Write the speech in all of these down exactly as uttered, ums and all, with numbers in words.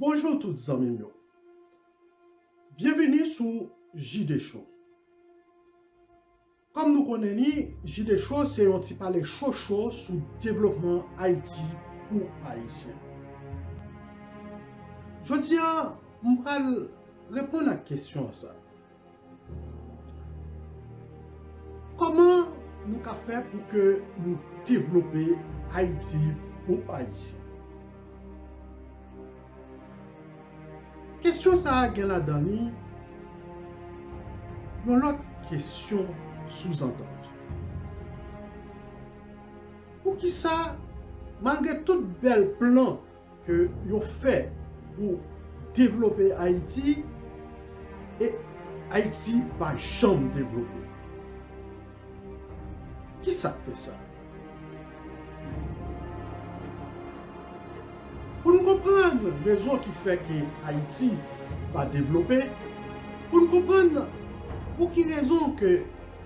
Bonjou tout zanmi m yo. Byenvini sou J D Show. Kòm nou konnen li, J D Show se yon ti pale cho cho sou devlopman Ayiti pou Ayisyen. Jodi a, m pral reponn ak kesyon sa. Kòman nou ka fè pou ke nou devlope Ayiti pou Ayisyen? Kesyon sa a gen ladan li yon lòt kesyon souzantandi. Poukisa, malgre tout bèl plan ke yo fè pou devlope Ayiti, e Ayiti pa janm devlope? Kisa k fè sa? Pou n konprann rezon ki fè ke Ayiti pa devlope, pou n konprann pou ki rezon ke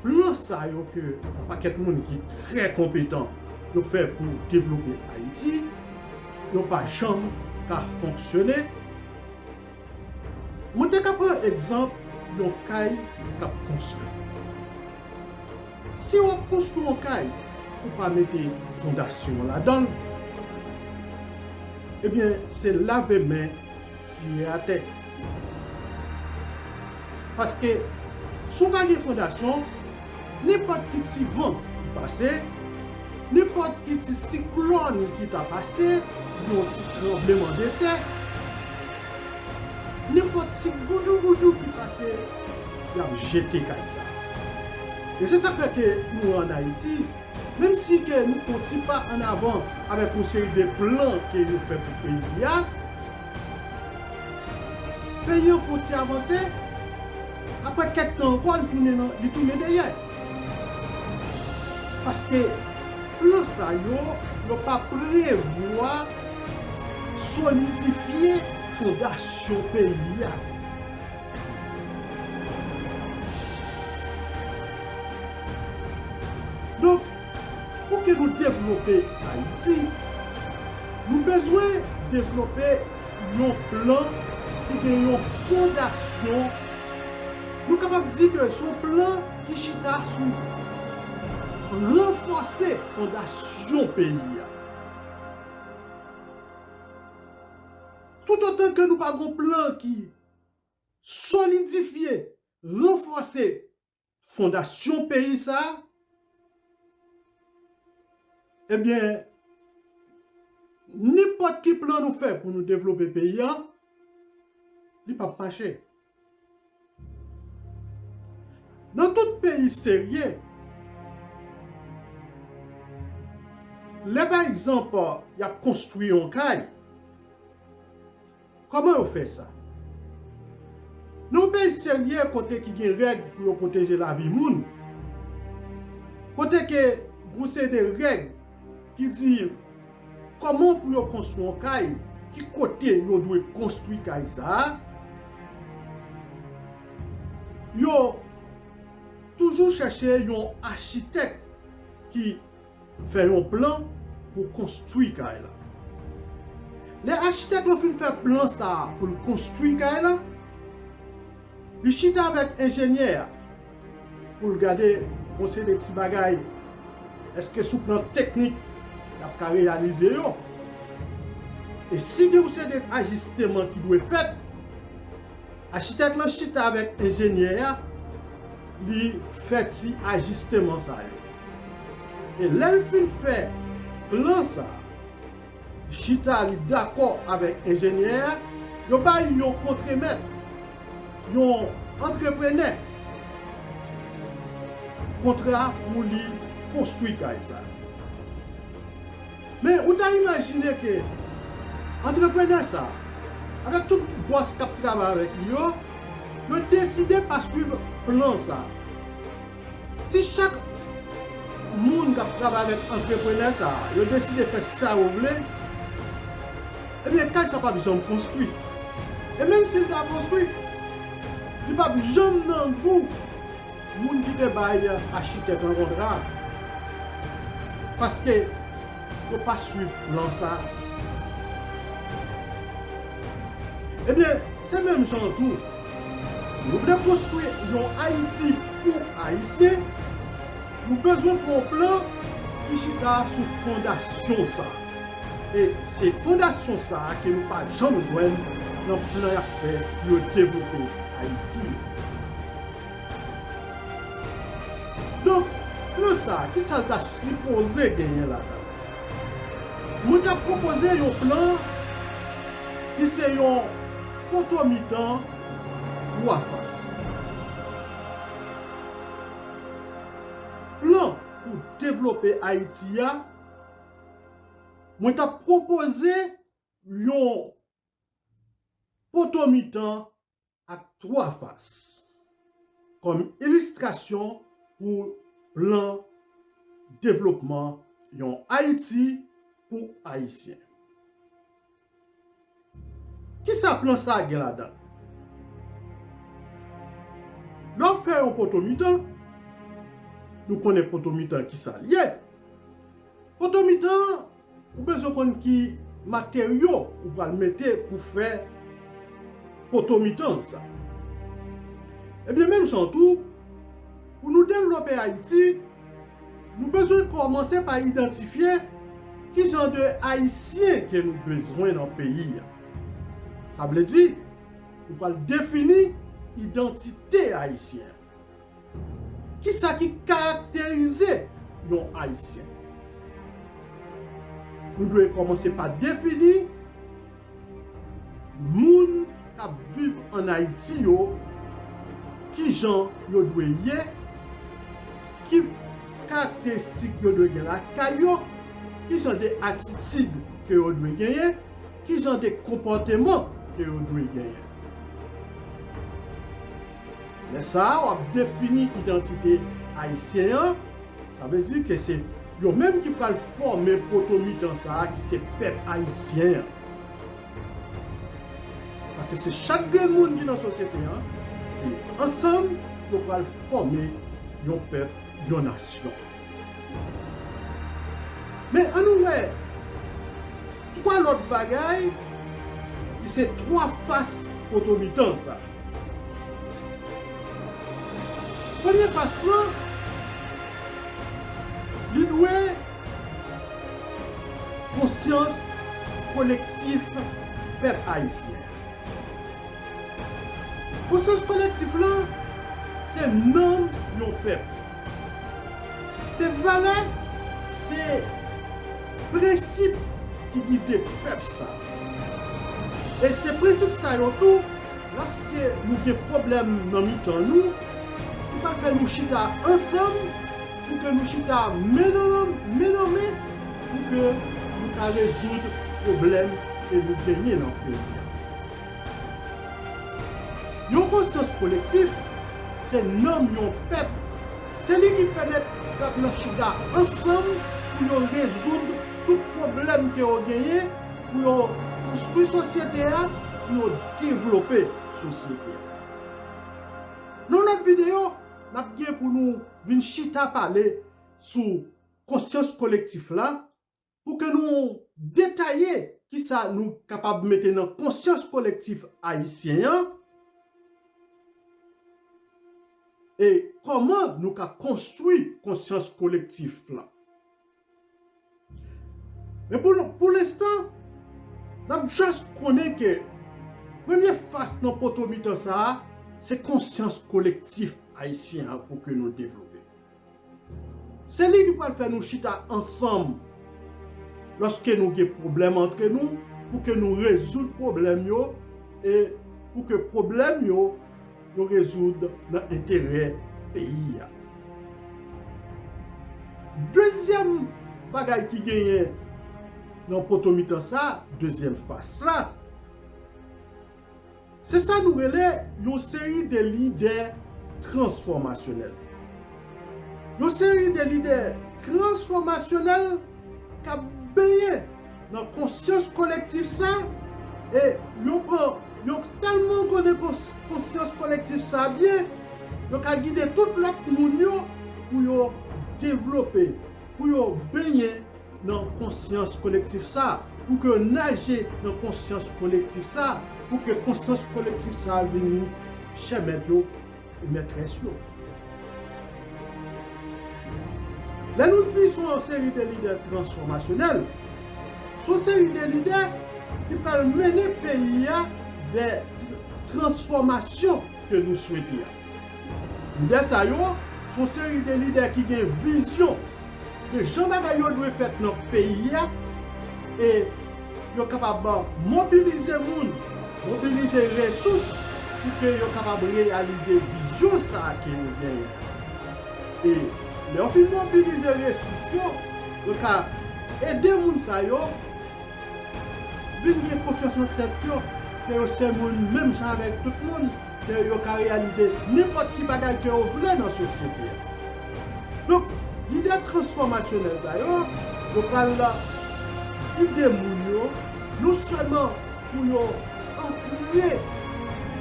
plan sa yo ke yon pakèt moun ki trè konpetan yo fè pou devlope Ayiti, yo pa janm ka fonksyone. Mwen te ka pran egzanp yon kay k ap konstwi. Si w ap konstwi yon kay, ou pa mete fondasyon an ladan l, ebyen, se lave men siye atè. Paske, si w pa gen fondasyon, nenpòt ki ti van ki pase, nenpòt ki ti siklòn ki ta pase, yon ti tranblemanntè, nenpòt ti goudougoudou ki pase, y ap jete kay sa. E se sa k fè ke nou an Ayiti, menm si ke nou fè yon ti pa ann avan avèk yon seri de plan ke yo fè pou peyi a, peyi an fè yon ti avanse, apre kèk tan ankò, li tounen nan, li tounen dèyè. Paske plan sa yo, yo pa prevwa solidifye fondasyon peyi a. Donk, pou ke nou devlope Ayiti, nou bezwen devlope yon plan ki gen yon fondasyon. Nou kapab di ke se yon plan ki chita sou ranfòse fondasyon peyi a. Toutotan ke nou pa gen yon plan ki solidifye, ranfòse fondasyon peyi sa a, ebyen, nenpòt ki plan nou fè pou nou devlope peyi a, li p ap mache. Nan tout peyi serye, lè pa egzanp, y ap konstwi yon kay, kòman yo fè sa? Nan yon peyi serye kote ki gen règ pou yo pwoteje lavi moun, kote ke gon seri de règ ki di kòman pou yo konstwi yon kay, ki kote yo dwe konstwi kay sa a, yo toujou chèche yon achitèk ki fè yon plan pou konstwi kay la. Lè achitèk lan fin fè plan sa a pou l konstwi kay la, li chita avèk enjenyè a pou l gade yon seri de ti bagay, èske sou plan teknik y ap ka reyalize yo? E si gen yon seri de ajisteman ki dwe fèt, achitèk lan chita avèk enjenyè a, li fè ti ajisteman sa yo. E lè l fin fè plan sa, chita li dakò avèk enjenyè a, yo bay yon kontremèt, yon antreprenè kontra pou li konstwi kay sa. Men ou ta imajine ke antreprenè sa, avèk tout bòs k ap travay avèk li yo, yo deside pa swiv plan sa. Si chak moun k ap travay avèk antreprenè sa, yo deside fè sa yo vle, ebyen, kay sa p ap janm konstwi. E menm si l ta konstwi, li p ap janm nan gou moun ki te bay achitèk lan kontra a, paske yo pa swiv plan sa. Ebyen, se menm jan an tou. Si nou vle konstwi yon Ayiti pou Ayisyen, nou bezwen fè yon plan ki chita sou fondasyon sa a. E se fondasyon sa a ke nou pa janm jwenn nan plan y ap fè pou yo devlope Ayiti yo. Donk, plan sa a, ki sa l ta sipoze genyen ladan l? Mwen ta pwopoze yon plan ki se yon poto mitan twa fas. Plan pou devlope Ayiti a, mwen ta pwopoze yon poto mitan ak twa fas kòm ilistrasyon pou plan devlopman yon Ayiti pou Ayisyen. Ki sa plan sa a gen ladan l? Lè w ap fè yon poto mitan, nou konnen poto mitan ki sa l ye. Poto mitan, ou bezwen konn ki materyo ou pral mete pou fè poto mitan sa. Ebyen, menm jan tou, pou nou devlope Ayiti, nou bezwen kòmanse pa idantifye ki jan de Ayisyen ke nou bezwen nan peyi a. Sa vle di, nou pral defini idantite ayisyen an. Ki sa ki karakterize yon Ayisyen? Nou dwe kòmanse pa defini moun k ap viv ann Ayiti yo, ki jan yo dwe ye, ki karakteristik yo dwe gen lakay yo, ki jan de atitid ke yo dwe genyen, ki jan de konpòteman ke yo dwe genyen. Lè sa a, w ap defini idantite ayisyen an, sa vle di ke se yo menm ki pral fòme poto mitan sa a ki se pèp ayisyen an. Paske se chak grenn moun ki nan sosyete an, se ansanm yo pral fòme yon pèp, yon nasyon. Men ann nou wè twa lòt bagay ki se twa fas poto mitan sa. Premye fas lan, li dwe konsyans kolektif pèp ayisyen. Konsyans kolektif lan, se nanm yon pèp. Se valè, se prensip ki gide pèp sa. E se prensip sa yo tou, lòske nou gen pwoblèm nan mitan nou, ki pral fè nou chita ansanm, pou ke nou chita men nan men, men nan men, pou ke nou ka rezoud pwoblèm ke nou genyen nan peyi a. Yon konsyans kolektif, se nanm yon pèp. Se li ki pèmèt pèp lan chita ansanm pou yo rezoud tout pwoblèm ke yo genyen, pou yo konstwi sosyete a, pou yo devlope sosyete a. Nan lòt videyo, n ap gen pou nou vin chita pale sou konsyans kolektif la, pou ke nou detaye kisa nou kapab mete nan konsyans kolektif ayisyen an e kòman nou ka konstwi konsyans kolektif la. Men pou, pou lenstan, n ap just konnen ke premye fas nan poto mitan sa a, se konsyans kolektif ayisyen an pou ke nou devlope. Se li ki pral fè nou chita ansanm lòske nou gen pwoblèm antre nou, pou ke nou rezoud pwoblèm yo e pou ke pwoblèm yo, yo rezoud nan enterè peyi a. Dezyèm bagay ki genyen nan poto mitan sa, dezyèm fas la, se sa nou rele yon seri de lidè transfòmasyonèl. Yon seri de lidè transfòmasyonèl k ap benyen nan konsyans kolektif sa, e yo pran, yo tèlman konnen kons-, konsyans kolektif sa byen, yo ka gide tout lòt moun yo pou yo devlope, pou yo benyen nan konsyans kolektif sa. pou ke yo naje nan konsyans kolektif sa, pou ke konsyans kolektif sa vini chè mèt yo e mètrès yo. Lè nou di se yon seri de lidè transfòmasyonèl, se yon seri de lidè ki pral mennen peyi a vè transfòmasyon ke nou swete a. Lidè sa yo se yon seri de lidè ki gen vizyon de jan bagay yo dwe fèt nan peyi a, e yo kapab mobilize moun, mobilize resous pou ke yo kapab reyalize vizyon sa a ke yo genyen. E lè yo fin mobilize resous yo, yo ka ede moun sa yo vin gen konfyans nan tèt yo, ke yo se moun menm jan avèk tout moun, ke yo ka reyalize nenpòt ki bagay ke yo vle nan sosyete a. Donk, lidè transfòmasyonèl sa yo, yo pral gide moun yo, non sèlman pou yo antre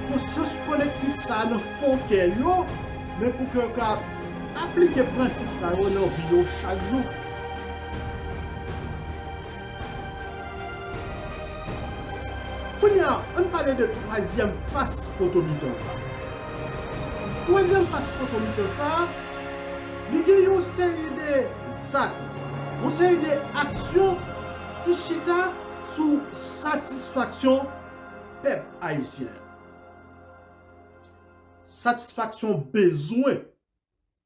konsyans kolektif sa a nan fon kè yo, men pou ke yo ka aplike prensip sa yo nan vi yo chak jou. Kounye a, ann pale de twazyèm fas potomitan sa. Twazyèm fas potomitan sa, li gen yon seri de zak, yon seri de aksyon ki chita sou satisfaksyon pèp ayisyen. Satisfaksyon bezwen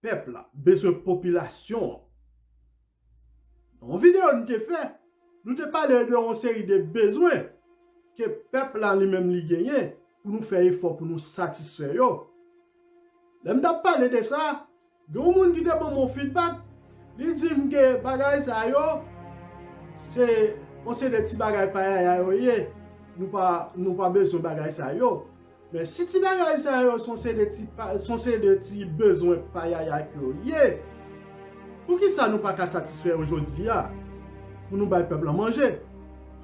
pèp la, bezwen popilasyon an. Nan yon videyo nou te fè, nou te pale de yon seri de bezwen ke pèp la li menm li genyen pou nou fè efò pou nou satisfè yo. Lè m t ap pale de sa, gen yon moun ki te ban m yon feedback, li di m ke bagay sa yo, se yon seri de ti bagay payaya yo ye, nou pa, nou pa bezwen bagay sa yo. Men si ti bagay sa yo se yon seri de ti pa, se yon seri de ti bezwen payaya ke yo ye, poukisa nou pa ka satisfè yo jodi a? Pou nou bay pèp lan manje,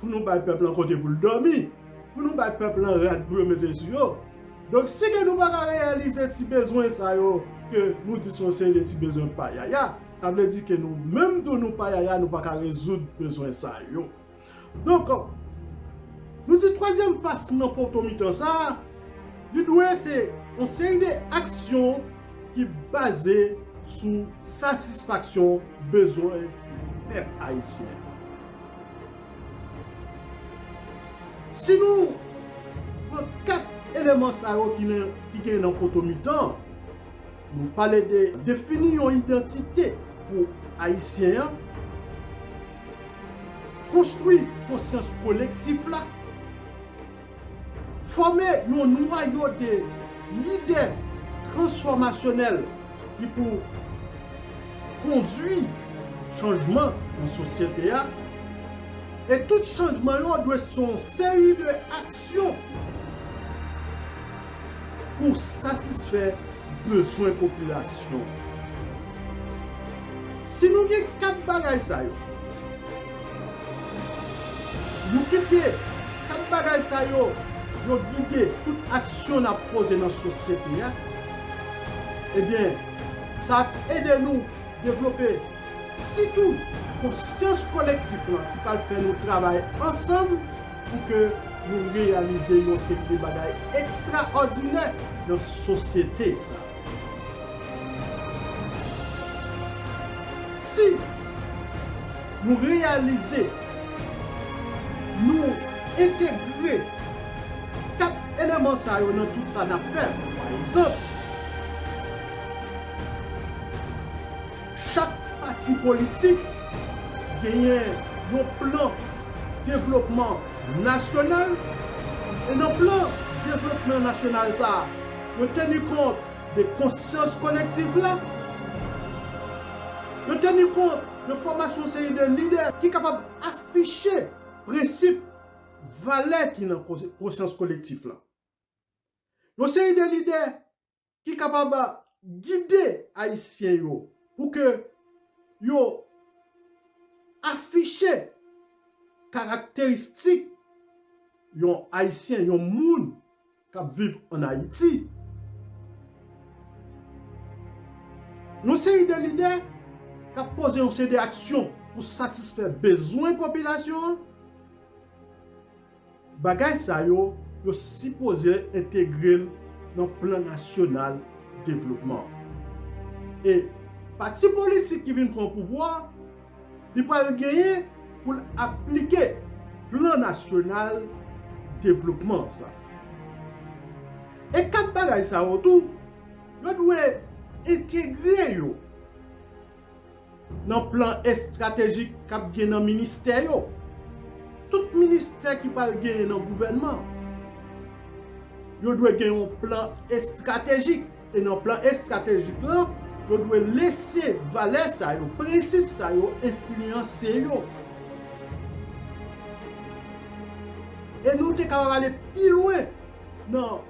pou nou bay pèp lan kote pou l dòmi, pou nou bay pèp lan rad pou yo mete sou yo. Donk, si ke nou pa ka reyalize ti bezwen sa yo ke nou di se yon seri de ti bezwen payaya, sa vle di ke nou menm tou nou payaya, nou pa ka rezoud bezwen sa yo. Donk, nou di twazyèm fas nan potomitan sa, li dwe se yon seri de aksyon ki baze sou satisfaksyon bezwen pèp ayisyen. Si nou pran kat eleman sa yo ki nan, ki gen nan potomitan, nou pale de defini yon idantite pou Ayisyen an, konstwi konsyans kolektif la, fòme yon nwayo de lidè transfòmasyonèl ki pou kondwi chanjman nan sosyete a. E tout chanjman yo dwe se yon seri de aksyon pou satisfè bezwen popilasyon. Si nou gen kat bagay sa yo, nou kite kat bagay sa yo, yo gide tout aksyon n ap poze nan sosyete a, ebyen, sa ap ede nou devlope sitou konsyans kolektif lan ki pral fè nou travay ansanm pou ke nou reyalize yon seri de bagay ekstraòdinè nan sosyete sa. Si nou reyalize, nou entegre kat eleman sa yo nan tout sa n ap fè, pa egzanp, chak pati politik genyen yon plan devlopman nasyonal, e nan plan devlopman nasyonal sa a, yo teni kont de konsyans kolektif la, yo teni kont de fòmasyon seri de lidè ki kapab afiche prensip, valè ki nan konsyans kolektif la. Yon seri de lidè ki kapab gide Ayisyen yo pou ke yo afiche karakteristik yon Ayisyen, yon moun k ap viv ann Ayiti. Yon seri de lidè k ap poze yon seri de aksyon pou satisfè bezwen popilasyon an, Bagay sa yo, yo sipoze entegre l nan plan nasyonal devlopman. E pati politik ki vin pran pouvwa, li pral genyen pou l aplike plan nasyonal devlopman sa. E kat bagay sa yo tou, yo dwe entegre yo nan plan estratejik k ap gen nan ministè yo. Tout ministè ki pral genyen nan gouvènman, yo dwe gen yon plan estratejik. E nan plan estratejik lan, yo dwe lese valè sa yo, prensip sa yo enfliyanse yo. E nou te kapab ale pi lwen nan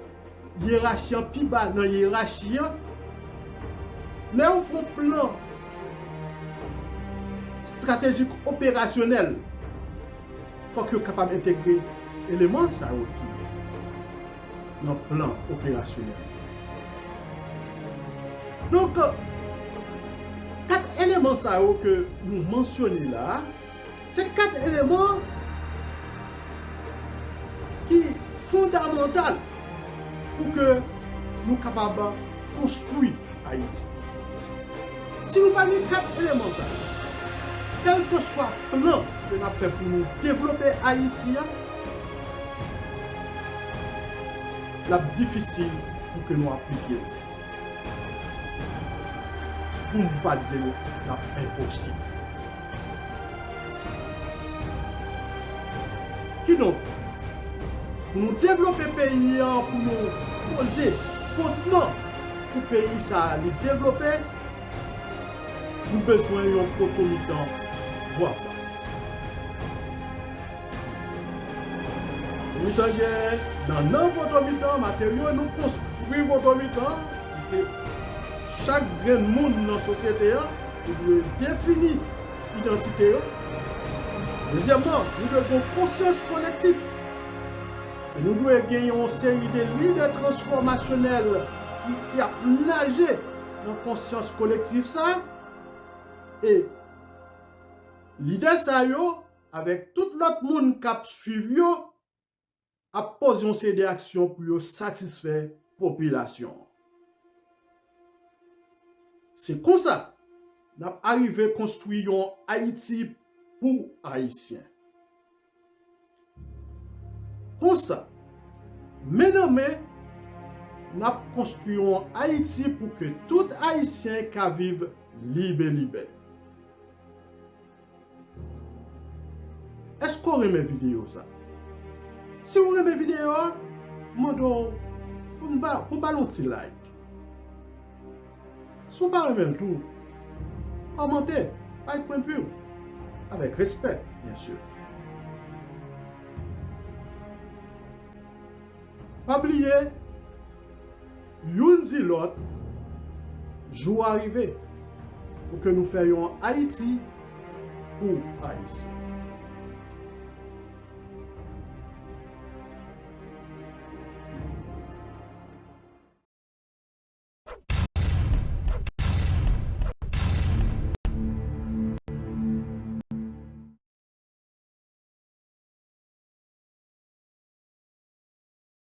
yerachi an, pi ba nan yerachi an. Lè yo fè yon plan estratejik operasyonèl, fòk yo kapab entegre eleman sa yo tou nan plan operasyonèl. Donk, kat eleman sa yo ke nou mansyone la, se kat eleman ki fondamantal pou ke nou kapab konstwi Ayiti. Si nou pa gen kat eleman sa yo, kèlkeswa plan ke n ap fè pou nou devlope Ayiti a, l ap difisil pou ke nou aplike l. Pou m pa di l, l ap enposib. Kidonk, pou nou devlope peyi an, pou nou poze fondman pou peyi sa a li devlope, nou bezwen yon poto mitan bwa fas. Poto mitan gen nannan poto mitan, materyo nou konstwi poto mitan, ki se chak grenn moun nan sosyete an, nou dwe defini idantite yo. Dezyèmman, nou dwe gen konsyans kolektif. E nou dwe gen yon seri de lidè transfòmasyonèl ki, ki ap naje nan konsyans kolektif sa. E lidè sa yo, avèk tout lòt moun k ap swiv yo, ap poze yon seri de aksyon pou yo satisfè popilasyon an. Se konsa n ap arive konstwi yon Ayiti pou Ayisyen. Konsa, men nan men, n ap konstwi yon Ayiti pou ke tout Ayisyen ka viv libelibè. Èske w renmen videyo sa? Si w renmen videyo a, m mande w pou n ba, pou ba l yon ti like. Si w pa renmen l tou, kòmante, bay pwennvi w. Avèk respè, byen si. Pa bliye, youn di lòt, jou a rive pou ke nou fè yon Ayiti pou Ayisyen.